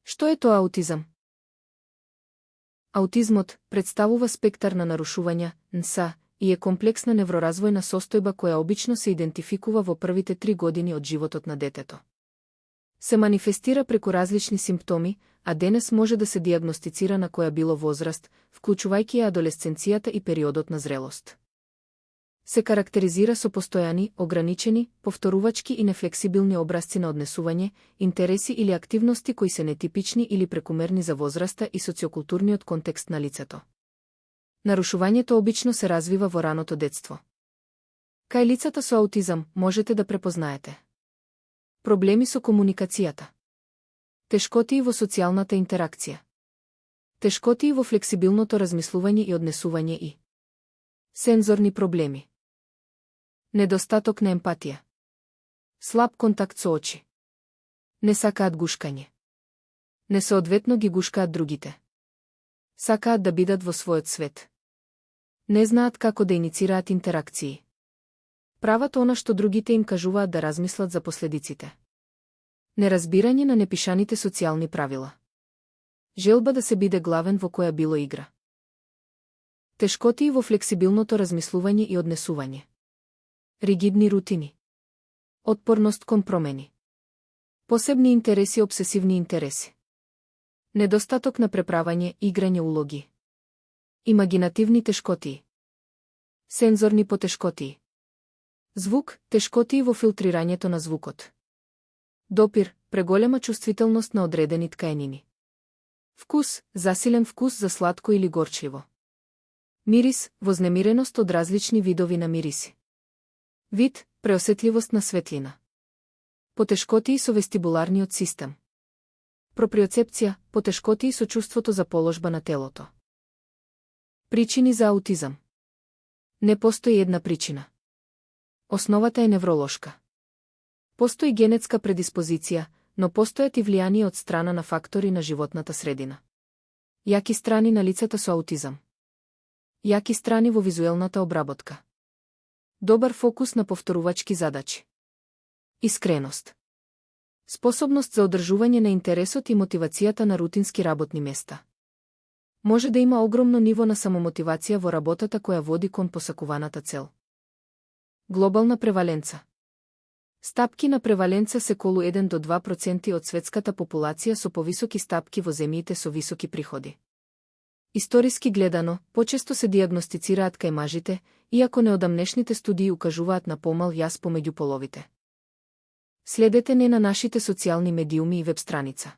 Што е тоа аутизам? Аутизмот представува спектар на нарушувања, НСА, и е комплексна невроразвојна состојба која обично се идентификува во првите 3 години од животот на детето. Се манифестира преку различни симптоми, а денес може да се диагностицира на која било возраст, вклучувајќи ја адолесценцијата и периодот на зрелост. Се карактеризира со постојани, ограничени, повторувачки и нефлексибилни образци на однесување, интереси или активности кои се нетипични или прекумерни за возраста и социокултурниот контекст на лицето. Нарушувањето обично се развива во раното детство. Кај лицата со аутизам можете да препознаете проблеми со комуникацијата, тешкотии во социјалната интеракција, тешкотии во флексибилното размислување и однесување и сензорни проблеми, недостаток на емпатија, слаб контакт со очи, не сакаат гушкање, несоодветно ги гушкаат другите, сакаат да бидат во својот свет, не знаат како да иницираат интеракции, прават она што другите им кажуваат да размислат за последиците, неразбирање на непишаните социјални правила, желба да се биде главен во која било игра, тешкотии во флексибилното размислување и однесување, ригидни рутини, отпорност кон промени, посебни интереси, обсесивни интереси, недостаток на преправање, играње улоги, имагинативни тешкотии, сензорни потешкотии, звук, тешкотии во филтрирањето на звукот, допир, преголема чувствителност на одредени ткаенини, вкус, засилен вкус за сладко или горчиво, мирис, вознемиреност од различни видови на мириси, вид, преосетливост на светлина, потешкотии со вестибуларниот систем, проприоцепција, потешкотии со чувството за положба на телото. Причини за аутизам. Не постои една причина. Основата е невролошка. Постои генетска предиспозиција, но постојат и влијанија од страна на фактори на животната средина. Јаки страни на лицата со аутизам. Јаки страни во визуелната обработка. Добар фокус на повторувачки задачи. Искреност. Способност за одржување на интересот и мотивацијата на рутински работни места. Може да има огромно ниво на самомотивација во работата која води кон посакуваната цел. Глобална преваленца. Стапки на преваленца се околу 1 до 2% од светската популација со повисоки стапки во земјите со високи приходи. Историски гледано, почесто се диагностицираат кај мажите, иако неодамнешните студии укажуваат на помал јас помеѓу половите. Следете не на нашите социјални медиуми и веб страница.